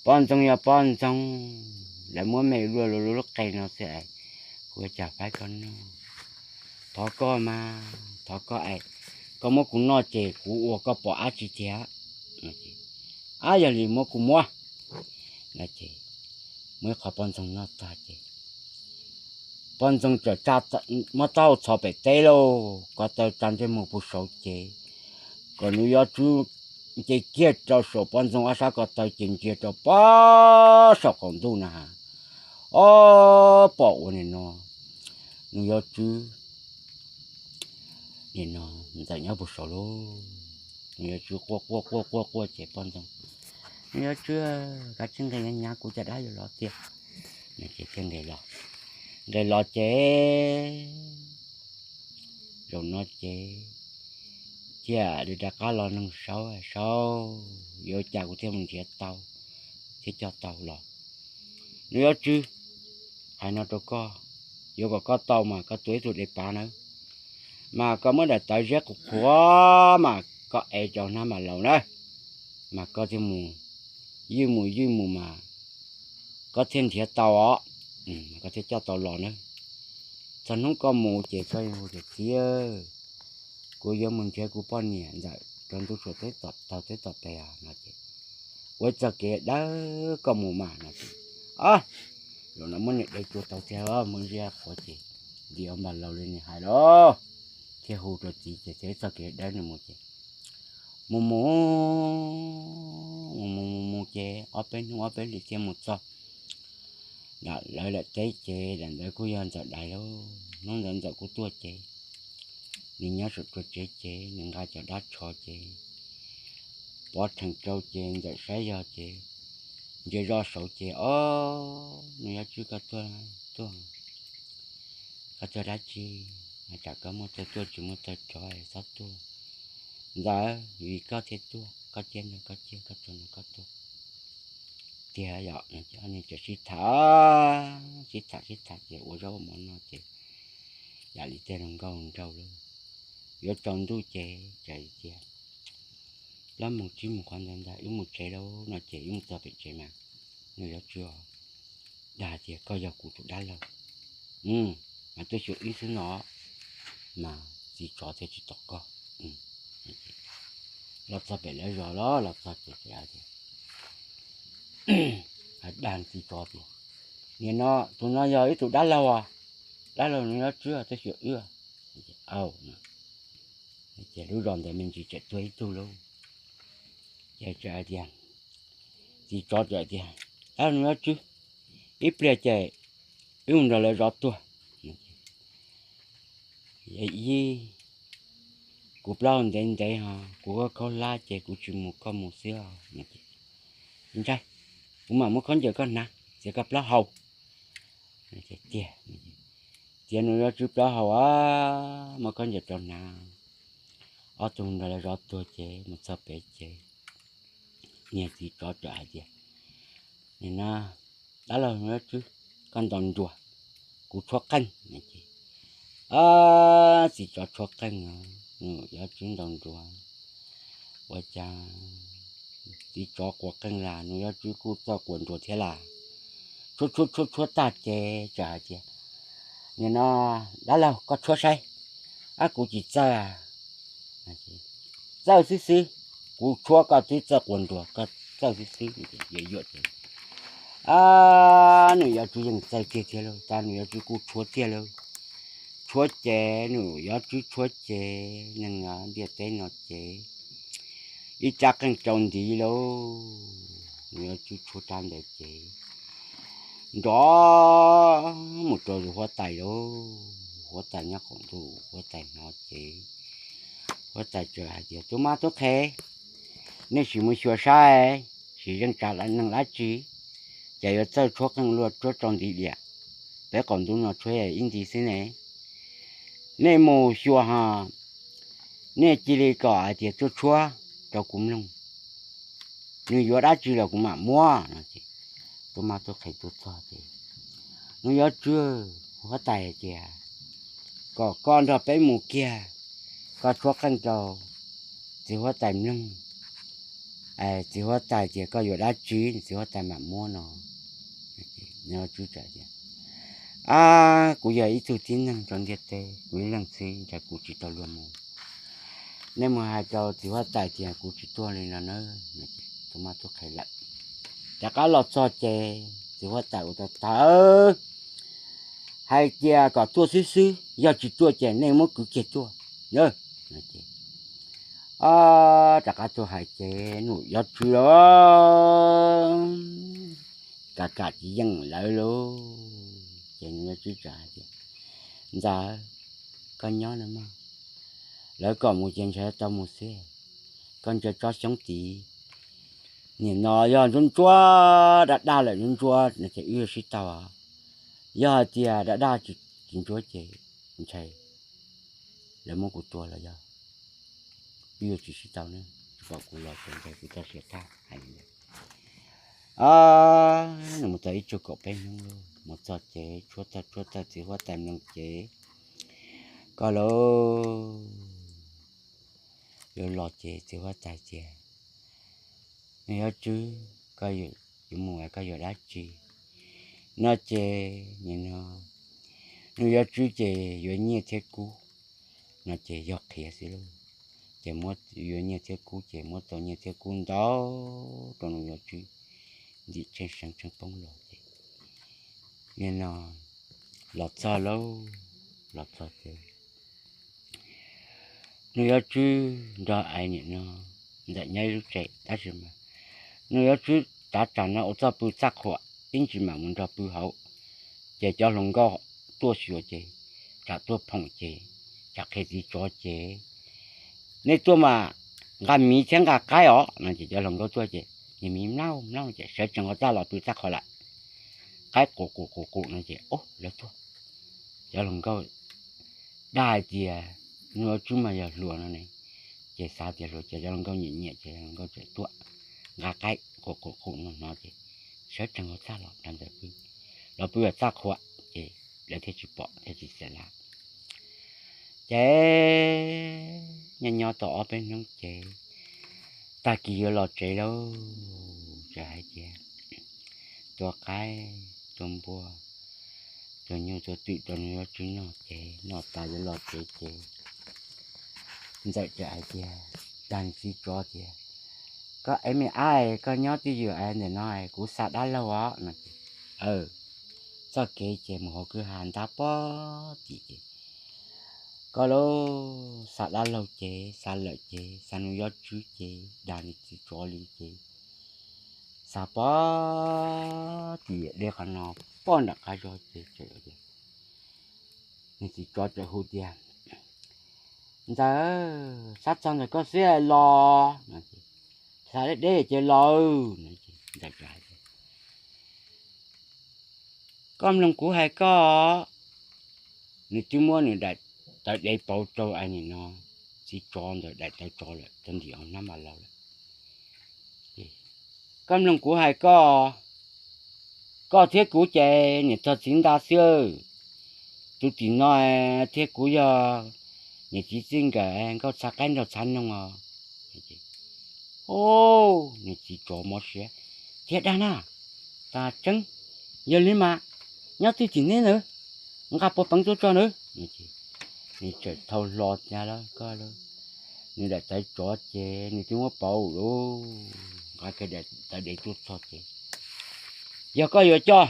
Poj ntxoog yog poj ntxoog, lawv muab me lua lub qe no xwb es kuv ua cas faib koj noj. Thov koj mas, thov koj es koj muab kuv noj ces kuv ua koj pom dab tsi thiab. Ab, yog li muab kuv muab. Ces muab ib qho poj ntxoog noj tag ces poj ntxoog txawm muab taub hau txhos pem teb lauj, ko taw tsa ntsej muag puag saud ces kom Nuj Yob Tswb nce kiag rau saum poj ntxoog ob sab ko taw ces ntsia rau pem saum qaum ntuj na has, ob, pom ua nim no Nuj Yob Tswb nim no Ntxawm nyob puag saud lauj. Nuj Yob Tswb quaj quaj quaj quaj quaj ces poj ntxoog, Nuj Yob Tswb, kav tsij nqis los, nyab kuv caj dab yuav los tiag. Ces thiaj nqis los, nqis los ces zaum no ces thiaj li rov qab los nug Saub, Saub, yuav ua cas kuv thiaj mus nrhiav tau thiab coj tau los? Nuj Yob Tswb, hais no rau koj, yuav kom koj tau mas koj tua ib tug de pav nawb, mas koj muab daim tawv ziab qhuav qhuav mas koj ev rau hnab mas laus na, mas koj thiaj mus, ywj mus ywj mus mas koj thiaj nrhiav tau os, koj thiaj coj tau los nawb. Txog hnub koj mus ces koj hu tias, Txiv, kuv yuav mus nrhiav kuv poj niam Ntxawm rau ntuj tsuas teb tom taug teb tom pes no ces ua txoj kev dawb koj mus mas no ces, zaum no muab niag dev tua tau thiab muab ziab qhuav ces nti ob npag laus li nws hais los, thiaj hu rau txiv ces thiaj ua txoj kev dawb nws mus ces mus mus mus mus mus ces ob peb hnub ob peb hlis thiaj mus txog lawv lawm teb ces daim ntawd kuj yog Ntxawm dais lauj. Hnub ntawd Ntxawm kuj tuaj ces nws nyob saum tsev ces nws nqa cov dab tsho ces pov rhees rau ces Ntxawm saib yog ces ntsia zoj saud ces, Ob, Nuj Yob Tswb, koj tuaj, tuaj, koj tuaj dab tsi? Tsam koj muaj taw tuaj tsis muaj taw rov, txhob tuaj. Ntxawm, vim koj thiaj tuaj, koj ciaj nrog koj ciaj, koj tuag nrog koj tuag tiag yom. Ces ob niag txawm sib tham, sib tham sib tham ces ua zaub ua mov noj ces yam li tej hluas nkauj hluas nraug lauj, yuav tsaus ntuj ces txawm tias, Plaub moos tsib moos qhov ntawd ntag, wb mus tsev lauj no ces wb mus txog pem tsev mas Nuj Yob Tswb dag tias, Koj yog kuv tus dab laug, mas tuaj xyuas wb xwb no, mas txiv tsov thiaj tsis tom koj. Los txog pem lawv zos los, los txog ces hais dag txiv tsov tias, Nim no tus no yog wb tus dab laug, dab laug Nuj Yob Tswb, tuaj xyuas wb. Ces lub zos ntawd me ntsis tseem tuag ib tug lauj. Ces txawm hais tias, txiv tsov txawm tias, Dab laug Nuj Yob Tswb, ib pliag ces wb mus nrog lawv zov tuag. Ib, kuv plaub hau ntev ntev ho kuv khaub khaub hlab ces kuv tsis mus, koj mus xwb os. Ntshai, kuv mam muab khaub ncaws koj hnav txiav koj plaub hau. Tiag, txiav Nuj Yob Tswb plaub hau, muab khaub ncaws rau hnav. Ob tug nrog lawv zov tuag ces mus txog pem ces niag txiv tsov txawm hais tias, Nim no dab laug Nuj Yob Tswb, koj ntaus nruas, kuv tshuab qeej. Txiv tsov tshuab qeej, Nuj Yob Tswb ntaus nruas. Ua cas txiv tsov quas qeej las, Nuj Yob Tswb kuj txawj quas nruas thiab las. Tshuab tshuab tshuab tshuab tag ces txawm hais tias, Nim no dab laug, koj tshuab saib. Ab, kuv tsis txawj. Txawj xwb xwb, kuv tshuab koj twb txawj quas nruas, koj txawj xwb xwb. Yuam yuam ces, ab, Nuj Yob Tswb yeej txawj tiag tiag lauj, tab Nuj Yob Tswb kuj tshuab tiag lauj. Tshuab ces Nuj Yob Tswb tshuab ces neeg ntiaj teb no ces ib rab qeej rau ntiv lauj. Nuj Yob Tswb tshuab rab ntawd ces nrov mus rau huab tais lauj. Huab tais nyob qaum ntuj, huab tais hnov ces huab tais txawm hais tias, Tub mab tub qhe, nej sim mus xyuas saib, sim zeej tsa neeg dab tsi, ces yuav txawj tshuab qeej luaj tshuab rau ntiv diam. Peb qaum ntuj no tshuab ib ntiv xwb ne. Nej mus xyuas ho, nej cia li kom hais tias tuaj tshuab rau kuv mloog, nws yuav dab tsi los kuv mam muab no. Tub mab tub qhe tuaj txog ces, Nuj Yob Tswb, huab tais hais tias kom koj nrog peb mus kiag, koj tshuab qeej rau txiv huab tais mloog, Txiv huab tais tias, Koj yuav dab tsi? Txiv huab tais mam muab no. Nws yuav tswb tias, Ab, kuv yog ib tug tib neeg rau ntiaj teb, kuv ib leeg xwb, ntshai kuv tsis tau luag mus. Nej mus hais rau txiv huab tais tias kuv tsis tuaj li no na. Tus mab tub qhe lawm. Rov qab los txog ces txiv huab tais ua tau tag, hais tias kom tuaj xwb xwb, yog tsis tuaj ces nej muab kwv kiag tuaj. Rov qab tuaj hais ces nws yuav tswb los kam kam tsis yeej lawv lauj. Ces nws yuav tswb hais tias, Ntxawm, koj nyob no mog, lawv kom mus ces ntshai tau mus xwb. Koj ntsia tsob xyoob tid, nim no yog ntsuab ntsuab daj daj lawm, ntsuab ntsuab no ces wb yuav sib tau. Yog hais tias daj daj tsis ntsuab ces ntshai lawv muab kuv tua los yog wb yuav tsis sib tau ne, tsis pom kuv los ces ntshai kuv txoj sia tag. Hais li ntawd, nws mus tau ib tsug kaum peb hnub lauj, mus txog ces tshuab tawg tshuab tawg txiv huab tais mloog ces, Koj lauj, yuav los ces txiv huab tais tias, Nws yuav tswb, koj yuav mus, koj yuav dab tsi? No ces nim no nws yuav tswb ces yuav nyiaj thiab kub. No ces yog qhia xwb lauj. Ces muab, yuav nyiaj thiab kub ces muab tau nyiaj thiab kub ntau rau nws yuav tswb, ntim tsheej seev tsheej poob los ces nim no los txog lauj, los txog ces nws yuav tswb nrog ais nim no ntxawm nyob ib lub tsev tab sis mas nws yuav tswb tav tsam no ua txoj pw txaj qhuam ib ntsis mam mus nrog pw hauv. Ces cov hluas nkauj tuaj xyuas ces tsam tuaj phoom ces tsam qhia txiv tsov ces, Nej tuaj mas nqa miv thiab nqa qaib os. No ces cov hluas nkauj tuaj ces niag miv mlauj mlauj ces sawv tsees qhov txaj los pw txaj qhov lawm. Qaib qus qus qus qus no ces, Ob, lawv tuaj. Cov hluas nkauj dag hais tias, Nws yuav tswb mas yog hluas no ne. Ces xav tias hluas ces cov hluas nkauj nyiam nyiam ces hluas nkauj txawm tuaj nqa qaib qus qus qus no hnov ces sawv tsees qhov txaj los nrog ntawd pw, los pw txaj qhuam ces lawv thiaj tsis pom thiaj tsis xav lawm. Ces nyob nyob tau ob peb hnub ces tag kis yuav los tsev lauj, txawm hais tias tua qaib tua npua, tua nyuj tua twm rau nws yuav tswb noj ces noj tas yuav los tsev ces ntxawm txawm hais tias, dag nws txiv tsov tias, Koj es me ab, koj nyob twj ywm es ntawm no kuv xa dab laug os. No ces txoj kev ces mus hauv kwj ha ntab pob tim ces, koj lauj, xa dab laug ces xa lawm ces xa nws yuav tswb ces dag nws txiv tsov li ces xa pob tim deb qhov no, pob nram qab zos ces nws txiv tsov txawm hu tias, Ntxawm, xa txog ntawm koj xwb los. Xa deb deb ces los. Ntxawm hais tias, Koj mloog kuv hais koj. Nws twb muab nws daim tawv dev pauv rau ais nim no txiv tsov ntawd daim tawv tsov lawm, tawv ntim hauv hnab mas laus lawm. Koj mloog kuv hais koj, koj thiab kuv ces niam txog txiv ntag xwb. Tus tim no thiab kuv yog niam txiv txij nkawm, nkauj txha qaib nraug txha noog os. Nws txiv tsov mob siab, Thiab dag na, tas tseeb, yog li mas nyob twj ywm neb nawb, nqa puas peev tuaj tso nawb. Nws txawm thau hlo tiag lawm, koj lauj, nws daim tawv tsov ces nws twb muab pauv lawm, nqa kiag daim tawv dev tuaj txog ces, Yog koj yuav coj,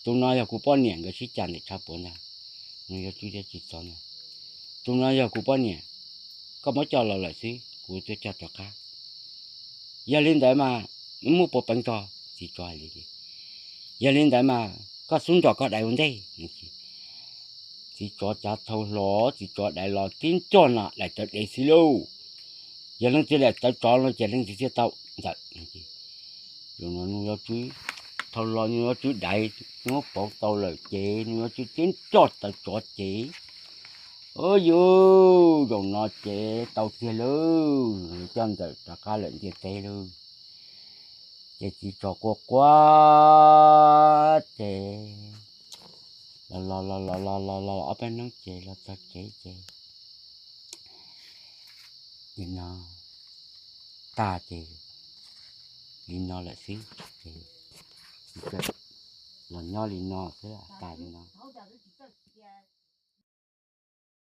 tus no yog kuv poj niam, nkawd sib cav ntawm tshav puam ntag, nws yuav tswj thiab tsis txhob ntag. Tus no yog kuv poj niam, koj muab coj los lawm xwb, kuv tuaj coj rov qab. Yog li ntawd mas muab puas peev tso. Txiv tsov hais li, Yog li ntawd mas koj xub nrog koj dais ua ntej. Txiv tsov cav thau hlo, txiv tsov dais los tib nrog no daim tawv dev xwb lauj. Yog leej twg daim tawv tsov no ces leej twg thiaj tau ntxawm. Zaum no nws yuav tswb, thau hlo nws yuav tswb dais, nws muab pauv tau lawm ces nws yuav tswb tib nrog tawv tsov ces, ua yuj, zaum no ces tau tiag lauj, coj ntxawm rov qab lawm ntiaj teb lauj. Ces txiv tsov quaj quaj ces los los los los los los los ob peb hnub ces los txog tsev ces nim no tag ces li no lawm xwb, ces los nyob li no xwb, tas li no.